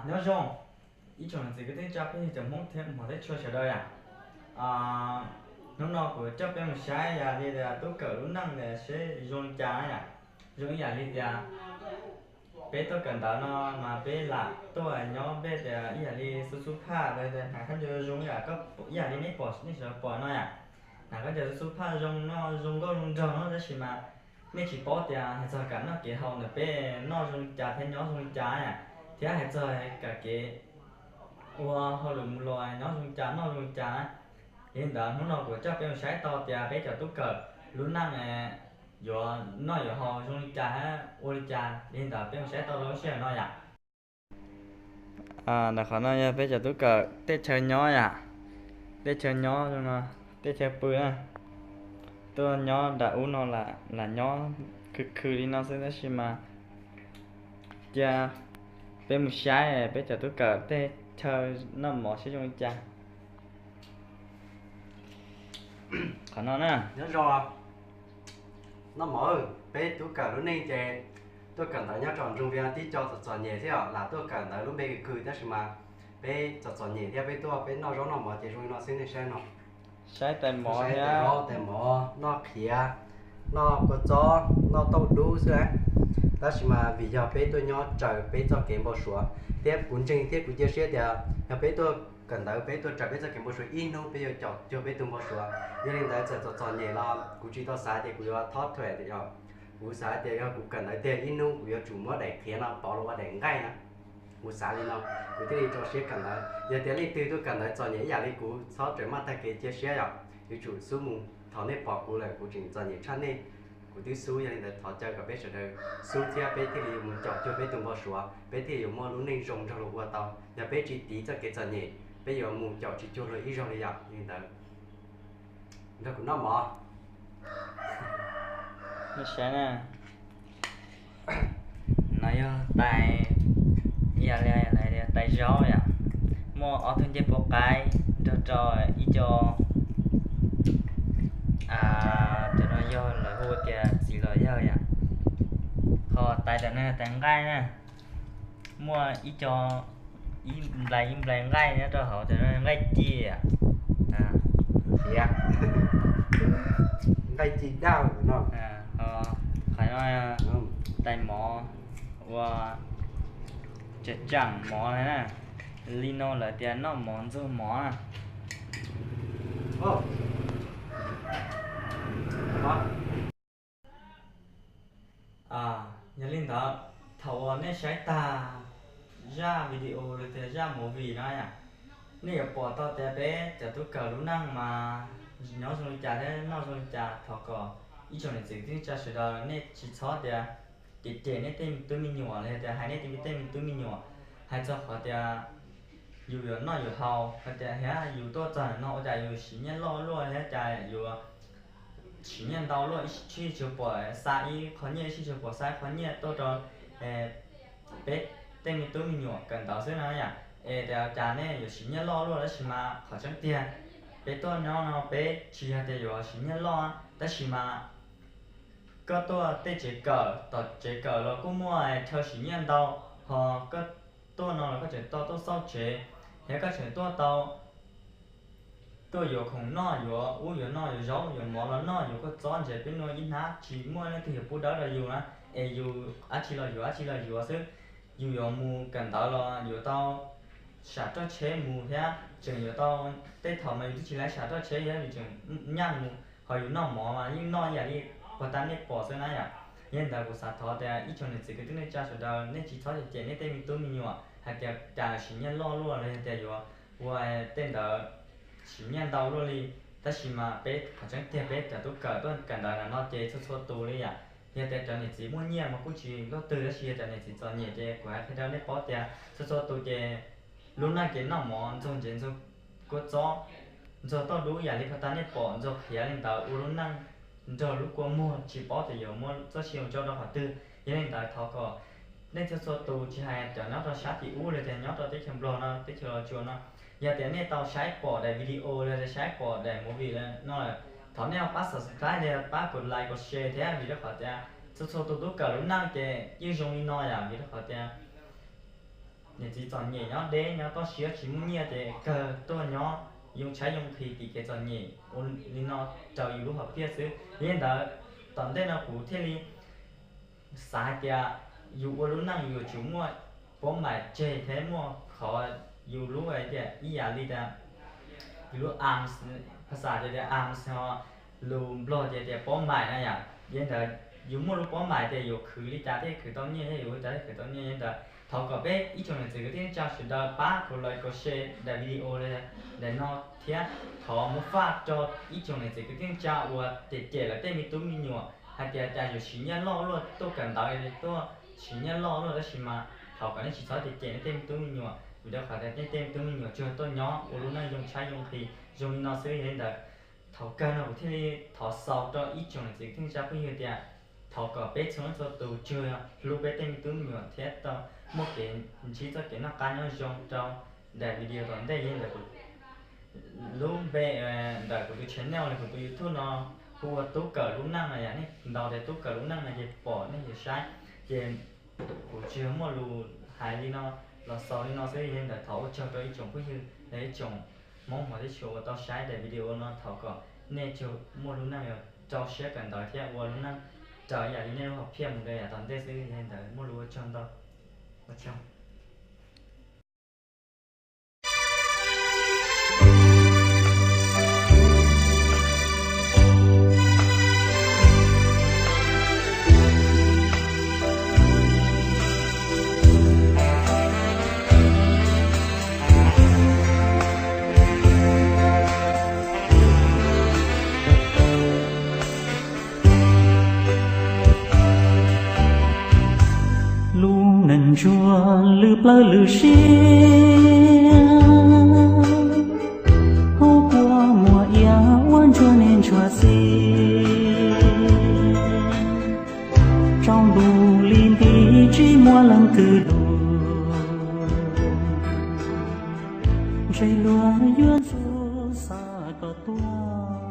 Nyob zoo ib tsoom niam txiv kwv tij neej tsa phooj ywg cov Hmoob thiab hmov thiab tshua sawv daws yom. Hnub no kuv coj peb mus saib yam li tias tub kawm lub neej tias seb zoo li cas na yom. Zoo ib yam li tias peb tuaj kawm ntawv no mas peb lam tuaj nyob npej tias ib yam li xub xub phaj los tias hnav khaub ncaws zoo yam ib yam li nej pom nej sawv daws pom no yom. Hnav khaub ncaws xub xub phaj zoo noj zoo nkauj zoo nraug no tab sis mas nej tsis paub tias hais txog kev noj kev haus ntawm peb noj zoo li cas thiab nyob zoo li cas yom, thiab hais txog kev ua hauj lwm mus los nyob zoo li cas noj zoo li cas. Yog li ntawd hnub no kuv coj peb mus saib tau tias peb cov tub kawm lub neej yuav noj yuav haus zoo li cas thiab ua li cas. Yog li ntawd peb mus saib tau lub sij hawm no yom. Ntawm qhov no yog peb cov tub kawm tej chaw nyob yom, tej chaw nyob zoo no, tej chaw pw na. Tuaj nyob nram ub no lam nyob khw khw li no xwb tab sis mas cia peb mus saib peb cov tub kawm tej chaw noj mov seb zoo li cas. Qhov no na, nyob zoo. Noj mov, peb tub kawm lub neej ces tuaj kawm ntawv nyob rau nroog Vias tib co txom txom nyem thiab os, lam tuaj kawm ntawv lub npe khw khw tab sis mas peb txom txom nyem thiab peb tuaj peb noj zaub noj mov ces zoo li no xwb nej saib no. Saib tais mov thiab, tais mov, noj qhiav, noj kua txob, noj tauj dub xwb na. Tab sis mas vim yog peb tuaj nyob raws peb txoj kev npau suav thiab kuv ntseeg thiab kuv cia siab tias yog peb tuaj kawm ntawv peb tuaj raws peb txoj kev npau suav ib hnub peb yuav caum cuag peb tus npau suav. Yog li ntawd txawm txom txom nyem los kuv tsis tau xav tias kuv yuav thov thuam tias yog, kuv xav tias yog kuv kawm ntawv tiag ib hnub kuv yuav tsum muab daim qhiav no pov los ua daim nqaij na. Kuv xav li no, kuv thiaj li rau siab kawm ntawv. Yog tias leej twg tuaj kawm ntawv txom nyem ib yam li kuv txhob rawm maj tag kev cia siab yom, yuav tsum xub mus. Thaum nej pom kuv lawm kuv tseem txom nyem tshaj nej, kuv twb xub. Yog li ntawd thov caw kom peb sawv daws xub thiab peb thiaj li yuav mus caum cuag peb tus npau suav, peb thiaj yuav muaj lub neej zoo nrog luag ua tau. Yog peb tsis tiv txoj kev txom nyem peb yuav mus caum tsis cuag luag ib zaug li yom. Yog li ntawd nrog kuv noj mov. Nej saib na, no yog tais, yog li tais zaub yom, muaj ob tug ncej puab qaib nrog rau ib co, cov no yog lawv hu tias txiv los yawg yom. Ho tais ntawm no tais nqaij na, muaj ib co, ib nplais ib nplais nqaij nyob rau hauv, cov no nqaij ci, nqaij ci daj no. Qhov no tais mov uas tseem tseem mov na, li no lawv tias noj mov ntxuag mov na. Yog li ntawd, thaum uas nej saib tag zaj video los tias zaj movie no yom, nej yuav pom tau tias peb cov tub kawm lub neej mas nyob zoo li cas thiab noj zoo li cas. Thov kom ib tsoom niam txiv kwv tij neej tsa sawv daws nej tsis txhob tias cem cem nej tej tub me nyuam los yog tias hais nej tej me tub me nyuam hais txog qhov tias yus yuav noj yuav haus, hais tias thiab yus tuaj txog no ua cas yus siv nyiaj loj luaj thiab cas yus siv nyiaj ntau luaj, ib sij tsuas pom xa ib qho nyiaj, ib sij tsuas pom xa ib qho nyiaj tuaj rau peb tej me tub me nyuam kawm ntawv xwb no yom. Es tias cas nej yuav siv nyiaj loj luaj, tab sis mas qhov tseeb tiag peb tuaj nyob no peb tsis yog tias yuav siv nyiaj loj, tab sis mas koj tuaj tej tsev kawm, tom tsev kawm los kuj muaj chaw siv nyiaj ntau, ho koj tuaj no los koj tseem tau tuaj xauj tsev, thiab koj tseem tuaj tau tuaj yuav khoom noj, yuav ub yuav no, yuav zaub yuav mov los noj, yuav kua txob ntses peb nua ib hnab, tsis muaj leej twg yuav pub dawb rau yus na. Es yus dab tsi los yuav, dab tsi los yuav xwb. Yus yuav mus kawm ntawv los yuav tau sam roj tsheb mus thiab tseem yuav tau, tej thaum mas yus twb tsis laib sam roj tsheb thiab yus tseem nyaj mus, ho yus noj mov mas yeej noj ib yam li puag ta nej pom xwb na yom. Yog li ntawd kuv xav thov tias ib tsoom niam txiv kwv tij neej tsa sawv daws nej tsis txhob cem cem nej tej me tub me nyuam hais tias cas siv nyiaj loj luaj los yog tias yuav ua tej ntawd siv nyiaj ntau luaj li. Tab sis mas peb qhov tseeb tiag peb cov tub kawm tuaj kawm ntawv ntawm no ces txhua txhua tus li yom. Yog tias cov niam txiv muaj nyiaj mas kuj tsis luaj twg, tab sis yog cov niam txiv txom nyem ces kuv hais qhia rau nej paub tias txhua txhua tus ces lub neej ces noj mov ntxuag ntses ntxuag kua txob, ntxuag tauj dub ib yam li puag ta nej pom, ntxuag qhiav li ntawd ua lub neej nrog lub kua muag tsis paub tias yuav muaj txoj sia mus tso rau qhov twg. Yog li ntawd thov kom nej txhua txhua tus tsis hais cov nyob rau sab tim ub los tias nyob rau teb chaws Nplog no, teb chaws Los Tsuas no, yog tias nej tau saib pom daim video los tias saib pom daim movie no lawm, thov nej ho pab subscribe los pab kom like kom share thiab, vim rau qhov tias txhua txhua tus tub kawm lub neej ces yeej zoo li no yom, vim rau qhov tias niam txiv txom nyem nyob deb nyob toj siab tsis muaj nyiaj ces kawg tuaj nyob yoo tshaib yoo nqhis tim kev txom nyem ua li no rau yus lub hom phiaj xwb. Yog li ntawd, tom ntej no kuv thiaj li xav hais tias yus ua lub neej yus yuav tsum muaj pob mais tseg thiab muaj qhov yus lub hais tias ib yam li tias yus lub arms, phas xas tias tias arms ho lus Nplog tias tias pob mais na yom. Yog li ntawd yus muaj lub pob mais tias yus khwv li cas thiaj khwv tau nyiaj thiab yus ua li cas thiaj khwv tau nyiaj. Yog li ntawd thov kom peb ib tsoom niam txiv kwv tij neej tsa sawv daws pab kuv like, kuv share daim video li ntawm no thiab thov muab faj rau ib tsoom niam txiv kwv tij neej tsa uas cem cem lawv tej me tub me nyuam hais tias cas yuav siv nyiaj loj luaj tuaj kawm ntawv tuaj siv nyiaj loj luaj, tab sis mas thov kom nej tsis txhob cem cem nej tej me tub me nyuam, vim rau qhov tias nej tej me tub me nyuam tsuas tuaj nyob ua lub neej yoo tshaib yoo nqhis zoo li no xwb. Yog li ntawd thaum kawg no kuv thiaj li thov xaus rau ib tsoom niam txiv kwv tij neej tsa phooj ywg tias thov kom peb txhua leej txhua tus tsuas hlub peb tej me tub me nyuam thiab tau muaj kev ntsib txoj kev noj qab nyob zoo rau daim video tom ntej. Yog li ntawd lub npe ntawm kuv tus channel los kuv tus YouTube no hu ua Tub Kawm Lub Neej no yom. Nej ntaus tias Tub Kawm Lub Neej no ces pom nej yuav saib. Ces kuv tsuas muaj lus hais li no los xaus li no xwb. Yog li ntawd thov ua tsaug rau ib tsoom phooj ywg los ib tsoom Hmoob hmov tshua uas tau saib daim video no, thov kom nej tsuas muaj lub neej yuav rau siab kawm ntawv thiab ua lub neej raws yam li nej lub hom phiaj mus rau yav tom ntej xwb. Yog li ntawd muaj lus ua tsaug ntau. Ua tsaug. Lub neej ntsuag lwm plawv lwm siab, hauv kua muag iab ua ntsuag niam ntsuag txiv, tsaus ntuj li nti tsis muaj leej twg dua, ntshe luag yuav ntxub xa koj tuaj.